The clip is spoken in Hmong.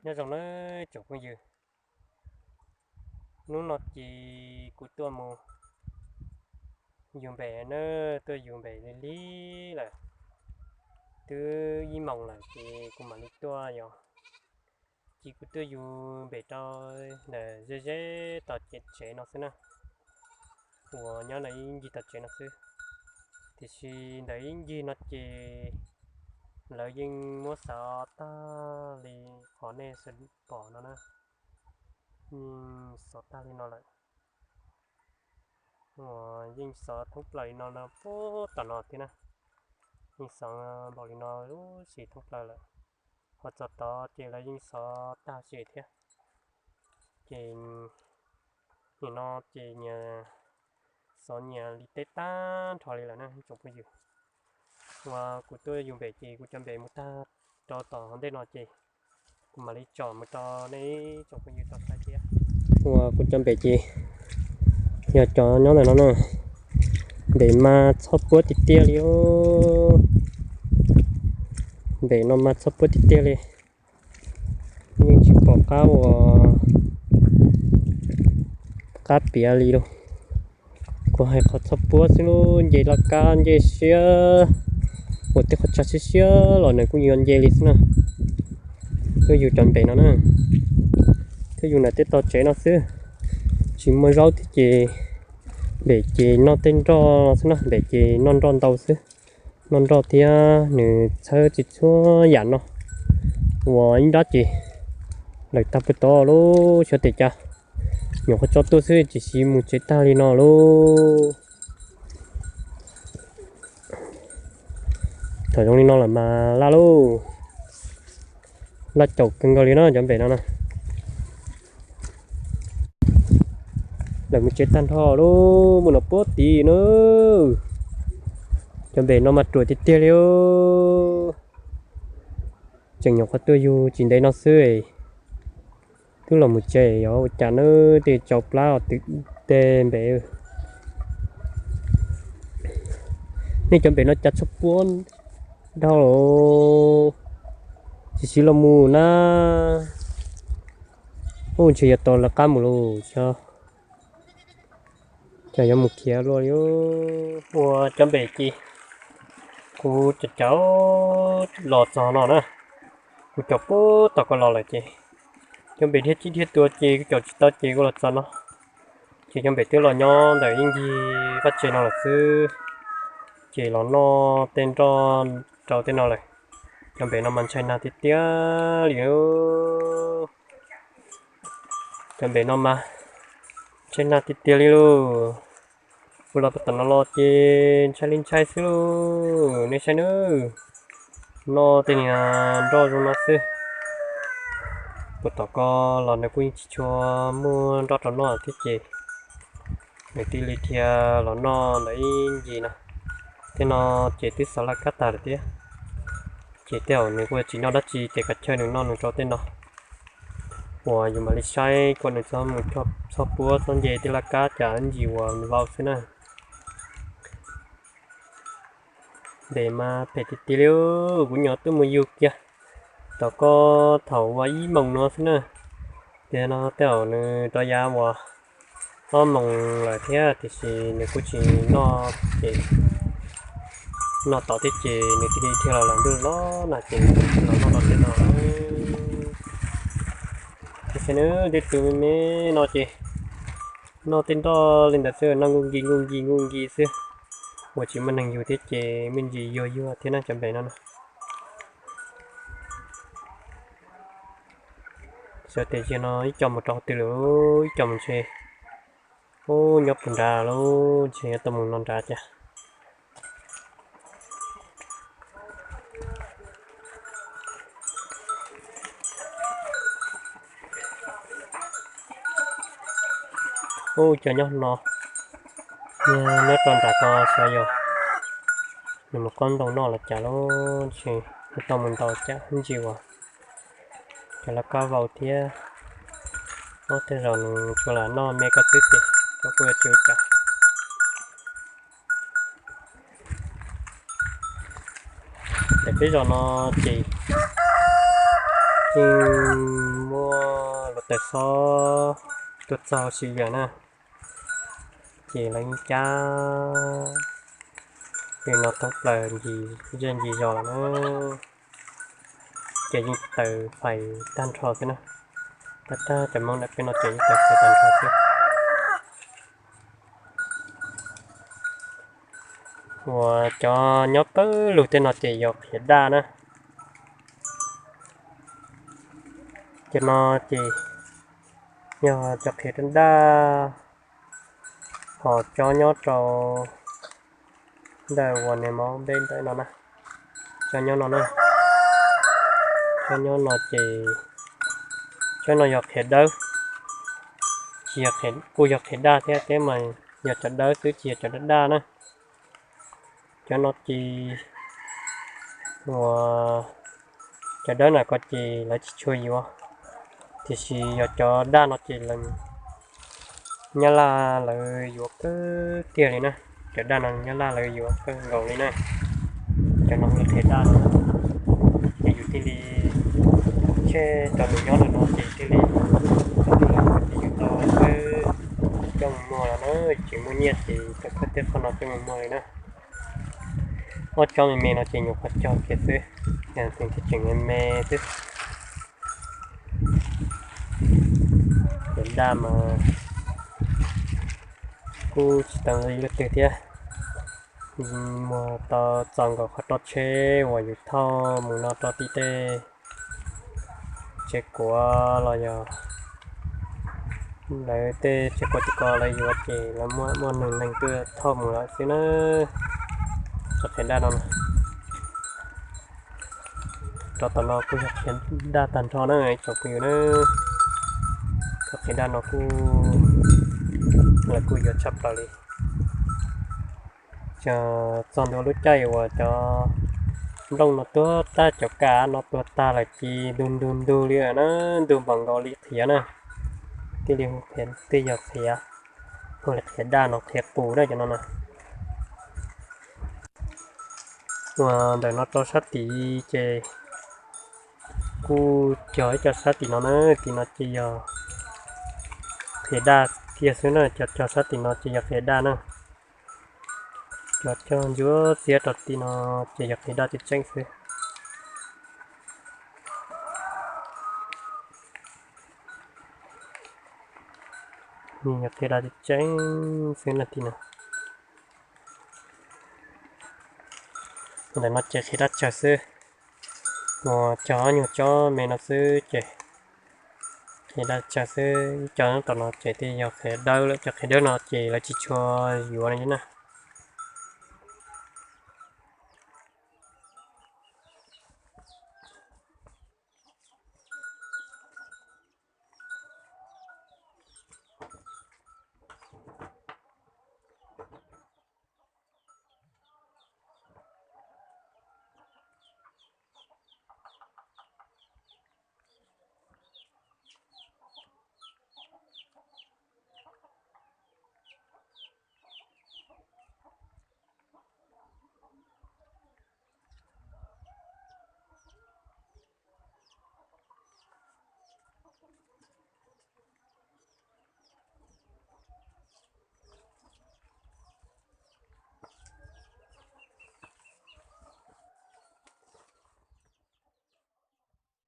Nyob zoo nawb tsoom phooj ywg, hnub no ces kuv tuaj mus yug npem na, tuaj yug npem li lig lawm, twb ib moos lawm ces kuv mam li tuaj yog, ces kuv tuaj yug npem rau ntawm ze ze tom tsev no xwb na, uas nyob ntawm ib ncig tom tsev no xwb, tiam sis ntawm ib ncig no ces lawv yeej muab xov tag li qhov nej pom no na, yeej xov tag li no lawm, uas yeej xov thoob plaws li no no puag tom no thiab na, yeej xov npaum li no lub si thoob plaws lawm, ho txog tod ces lawv yeej xov tag si thiab, ces nim no ces nyias xov nyias li teb tag nrho li lawm na tsoom phooj ywg. Uas kuv tuaj yug npem ces kuv cov npem mus tag rau tom hauv ntej no ces kuv mam li tsom mus rau nej tsoom phooj ywg tau saib thiab. Uas kuv cov npem ces yog cov nyob ntawm no na, npem mas txhob puab tiag tiag li os. Npem no mas txhob puab tiag tiag li, yeej tsis pom qab ua qab piav li lauj. Kuv hais qhov txhob puab xwb lub nce laj kab nce siab, ua tej qhov tsag siab siab los nws kuj yuav nce li xwb na. Tuaj yug cov npem no na, tuaj yug ntawm tej tog tsev no xwb, tsis muaj zaub thiab ces npem ces noj tej nroj xwb na, npem ces noj nroj ntau xwb, noj nroj thiab nws txhawb tsis txhua yam no, uas ib nrab ces lawm tag pw tod lub xyov tes cas, nyuam qhuav tso tuaj xwb tiam sis mus tsev tag li no lauj. Thaum zoo li no lawm mas laj lauj, laj caum kawg nkaus li na cov npem no na. Lawm mus tsev tag nrho lauj, mus no puag tid na. Cov npem no mas ruam tiag tiag li. Tseem nyuam qhuav tuaj yug tsis ntev no xwb, twb los mus tsev, yog ua cas na, tej tsau plab os twm teg npem. Nej cov npem no cas txhob puab dhau los, tsis siv los mus na. Ub, ntshe yuav tau lawv qab mus lauj, xyov cas yuav mus khiav luaj li. Ua cov npem ces kuv caum caum los txog no na, kuv caum puag tom ko los lawm ces cov npem dhia tsib dhia tua ces kuv caum tsis tau ces kuv los txog no. Ces cov npem twb los nyob ntawm ib ncig vaj tse no lawm xwb, ces los noj tej nroj rau tej no lawm. Cov npem no mas ntshai nag tiag tiag li. Cov npem no mas ntshai nag tiag tiag li lauj. Kuv los tom no los ces ntshai li ntshai xwb lauj, nej saib nawb. Noj tej niag nroj zoo no xwb. Puag tom ko los nws kuj yeej tsis tshua muaj nroj rau noj thiab ces nws thiaj li dhia los noj ntawm ib ncig no. Tej no ces twb xav laj kab tag lawm thiab. Ces tej zaum nws kuj tsis noj dab tsi ces kav chawj nws noj nws rau tej no. Uas yus mam li saib kom nws txhob mus txhob puab txhob nce tej laj kab cas ib ncig uas nws vau xwb na. Npem mas phem tiag tiag li, kuv nyuam twb mus yug kiag tom ko thaum uas ib moos no xwb na. Tiam no tej zaum nws rov yav uas ob moos lawm thiab tiam sis nws kuj tsis noj ces noj tod thiab ces nws cia li dhia los los ntuj los no ces los noj rau tej no. Ces nws tej tus me me no ces noj tej nroj li ntawd xwb, noj nkuj nkis nkuj nkis nkuj nkis xwb, uas tsis muaj neeg yug thiab ces me ntsis yuag yuag thiab na cov npem no na. Xyov tes ziag no ib co mus rau qhov twg lawm, ib co mus ntshe, ub, nyob puag nrad lawm, ntshe yuav tau mus no nrad cas. Ub, cov nyob no, nyob rau nram ko xyov yog nws mus kob ntoo noj los cas lauj, ntshe tau mus ntaus cas ib ntsis uas cov laj kab vau thiab. Ub, tej zaum nws tsuas lam noj me ko xwb ces koj kuj yuav tsis ua cas. Ntawm peb zos no ces Yeej muab luag taws xob tuaj txog sib yam na, ces lawv yeej cab li no thoob plaws ncig zej ncig zos lawm na. Ces yeej taws fais tag nrho xwb na. Tab tag cov Hmoob ntawm peb no ces yeej taws fais tag nrho xwb. Uas cov nyob pawg lug tej no ces yog qhiav daj na. Cov no ces yog cov qhiav daj daj, ho cov nyob rau ntawm uas nws mov npeb ntawm no na, cov nyob no na, cov nyob no ces cov no yog qhiav dawb, tsis yog, kuj yog qhiav daj thiab, thiab mas yog cov dawb xwb tsis yog cov daj daj na. Cov no ces uas cov dawb na ko ces lawv tsis tshua yuav, tiam sis yog cov daj no ces lawv, Nyab Laj lawv yuav kawg kiag li na. Cov daj no Nyab Laj lawv yuav kawg nkaus li na. Cov no yog qhiav daj no, ces yus thiaj li tseg rau nws nyob ntawm no ces thiaj li, ces yus tau peb coj mus muag los na, tsis muaj nyiaj ces tau khaub tej qhov no coj mus muag li na. Ob tsob me me no ces nyuam qhuav cog kiag xwb, yog tus thiaj tseem me me xwb. Ces daj mas kuj tsis tau ib leej twg thiab, muag tau txog nkaus qhov rooj tsheb uas yus thauj mus no rau tim tej tsev kuav los yog lawv tej tsev kuav tim ko lawv yuav ces lawv muaj muaj neeg neeg tuaj thauj mus lawm xwb na. Tsob qhiav daj no, rau tom no kuj yog qhiav daj tag nrho na ib tsoom phooj ywg na. Tsob qhiav daj no kuj, lawv kuj yuav tshaj plaws li. Txog ntua lub caij uas cov nplooj no tuag tag, cov kab no tuag tag lawm ces ntug ntug ntug li na, ntug npaum nkaus li qhiav na, thiaj li hu qhiav, twb yog qhiav, hu li qhiav daj no, qhiav qus na cov no na. Uas ntawm no rau sab tid ces kuj cog ib co sab tim no na, tim no ces yog qhiav daj kiag xwb na, cov cog sab tim no ces yog qhiav daj na. Cov cog ntsuab xiab rau tim no ces yog qhiav daj tseem tseem xwb. Yog qhiav daj tseem tseem xwb na tim no. Ntawm no ces qhiav daj tsawg xwb, uas cog ob nyuag tsob me no xwb ces qhiav daj tsawg xwb, ib co tom no ces thiaj yog qhiav dawb lawm, cov qhiav dawb no ces lawv tsis tshua yuav li na.